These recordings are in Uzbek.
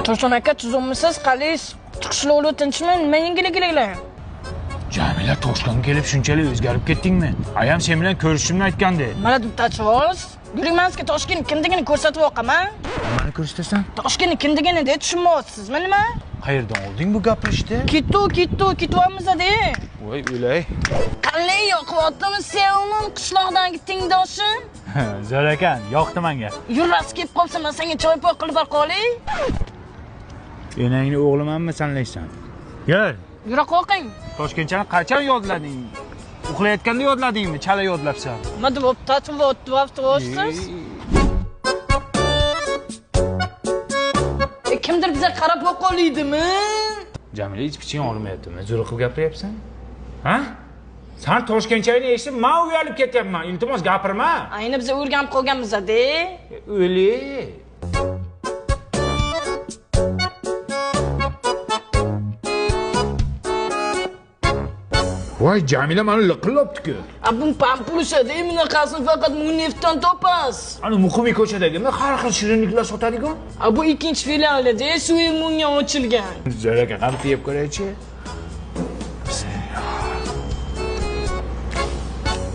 Tursun aka, tuzukmisiz? Qalis, qishloqlar tinchmi? Nima yangiliklar? Jamila, Toshkentga kelib shunchalik o'zgarib ketdingmi? Ayam sen bilan ko'rishishimni aytgandi. Mana deb tachvoz. Yuring, Toshkent kimligini ko'rsatib oqaman. Nimani ko'rsatasan? Toshkent kimligini de tushunmayapsizmi nima? Qayerdan olding bu gapirishni? Ketdi, ketdi, ketyapmiz de. Voy o'lay. Qalay yoqyaptimi sevimim qishloqdagi tengdoshim? Zo'r ekan, yoqdi menga. Yurasi kelib qolsa, men senga choy poy qilib bor qolay. Enangni o'g'limanmi sanlaysan? Yur. Yura qoqing. Toshkentchani qachon yodlading? Uxlayotganda yodladingmi? Chala yodlabsan. Nima deb tatib? Kimdir biza qarab qo'ydimi? Jamila, hech piching olmayaptimi? Zo'r qilib gapiryapsan. Ha? Sen Toshkentchani eshitib, men uyalib ketyapman. Iltimos gapirma. Ayni biz o'rganib qolganmiz-da. O'li. Voy, Jamila meni liqillabdi-ku. A bu pampulushada, bunaqasini faqat Muneftdan topasiz. Ana Muqimiy ko'chadagimi har xil shirinliklar sotadigan? A bu ikkinchi filialida, suvi munga ochilgan. Zo'r aka, qani yeb ko'raychi.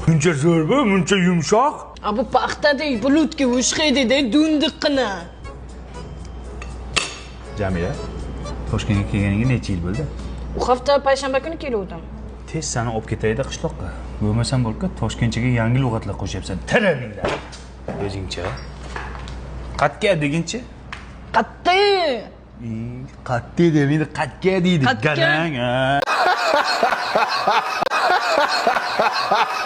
Muncha zo'r bu, muncha yumshoq. A bu paxtadek bulutga o'xshaydi-da, dundiqqina. Jamila, Toshkentga kelganingga necha yil bo'ldi? U hafta payshanba kuni keluvdim. Tez seni olib ketaydi qishloqqa. Bo'lmasam bo'lka Toshkentchaga yangi lug'atlar qo'shyapsan. Tirininglar. O'zingcha. Qatga deguncha? Qatta. Qatta demaydi, qatga deydi. Qatga. Garang, ha.